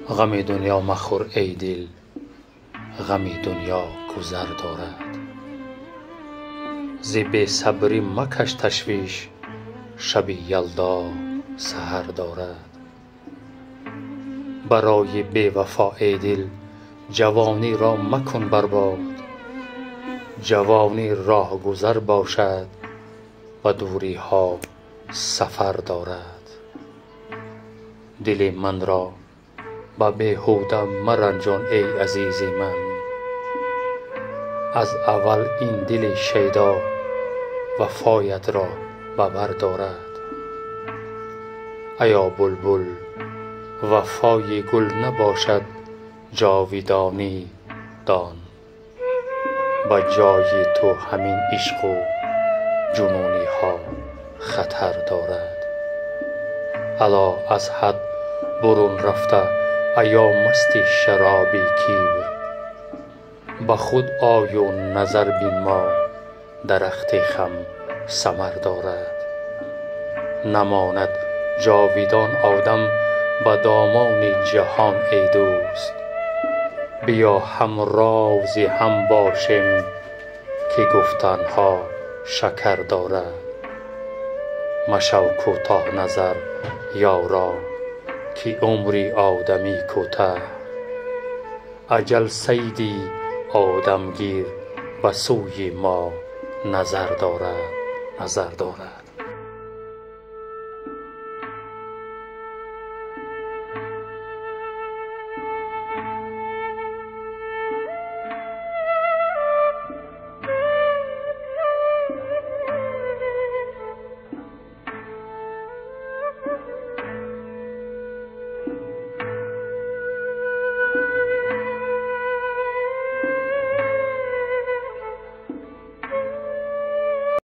Ғами дунё махӯр, эй дил, ғами дунё гузар дорад. Зи бесабрӣ макаш ташвиш, шаби Ялдо саҳар дорад. Барои бевафо, эй дил, ҷавониро макун барбод. Ҷавонӣ роҳгузар бошад, ба дуриҳо сафар дорад. Дили манро ба беҳуда маранҷон, эй азизи ман. Аз аввал ин дили шайдо вафоятро ба бар дорад. Аё булбул, вафои гул набошад ҷовидонӣ дон. Ба ҷои ту ҳамин ишқу ҷунуниҳо хатар дорад. Ало аз ҳад бурун рафта, аё масти шароби кибр. Ба худ ою назар бинмо, дарахти хам самар дорад. Намонад ҷовидон одам ба домони ҷаҳон, эй дӯст. Биё ҳамрози ҳам бошем, ки гуфтанҳо шакар дорад. Машав кӯтоҳ назар, ёро, ки умри одамӣ кӯтаҳ. Аҷал сайди одамгир ба сӯи мо назар дорад, назар дорад.